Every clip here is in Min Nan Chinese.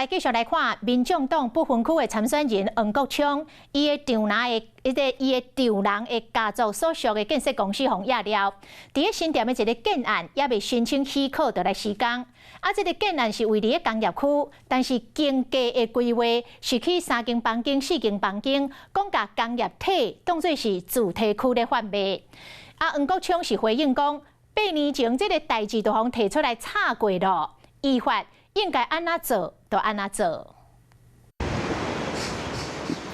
來繼續來看，民眾黨不分區的參選人黃國昌，伊的丈人的家族所屬的建設公司予人掖了，佇咧新店的一个建案，猶未申請許可就來施工。啊，這个建案是位佇咧工業區，但是經濟的規劃是去三間房間、四間房間，講共工業體當做是住宅區咧販賣。啊，黃國昌是回應講，8年前這个代誌就予人提出來炒過囉，依法應該按怎做就按怎做。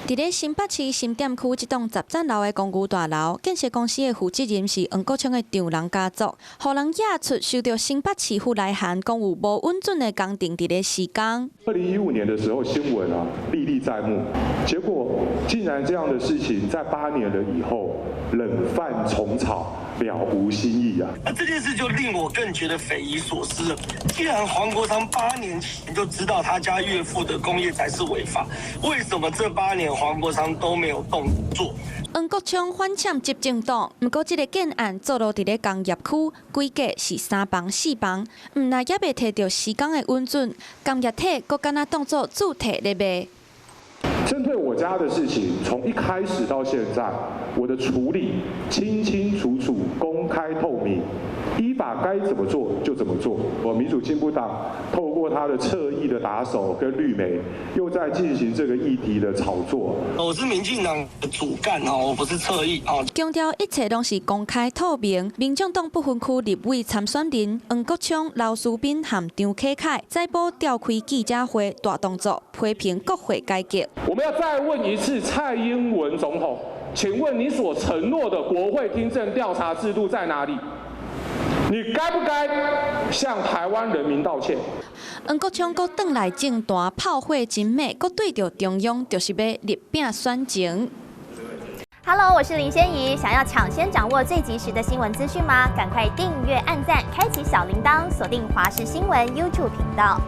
佇咧新北市新店區這棟10層樓的公寓大樓，建設公司的負責人是黃國昌的丈人家族，予人驗出收著新北市府來函，講有無允准的工程佇咧施工。2015年的時候，新聞啊歷歷在目，結果竟然這樣的事情在8年了以後，冷飯重炒，了無新意啊！那這件事就令我更覺得匪夷所思了。既然黃國昌8年前就知道他家岳父的工業宅是違法，為什麼這八年黃國昌都沒有動作？黃國昌反嗆執政黨，毋過這个建案坐落佇咧工業區，規格是三房四房，毋但猶未提著施工的允准，工業體閣敢若當做住宅咧賣。針對我家的事情，從一開始到現在，我的處理清清楚楚、公開透明，依法該怎麼做就怎麼做。我民主進步黨透過他的側翼的打手跟綠媒，又在進行這個議題的炒作。我是民進黨的主幹哦，我不是側翼哦。強調一切攏是公開透明。民眾黨不分區立委參選人黃國昌、劉書斌和張啟楷再度召開記者會，大動作批評國會改革。我們要再問一次蔡英文總統，請問你所承諾的國會聽證調查制度在哪裡？你該不該向台灣人民道歉？黃國昌閣轉來政壇炮火真猛，閣對著中央就是欲力拼選情。 Hello，我是林仙怡，想要搶先掌握最及時的新聞資訊嗎？趕快訂閱、按讚、開啟小鈴鐺，鎖定華視新聞 YouTube 頻道。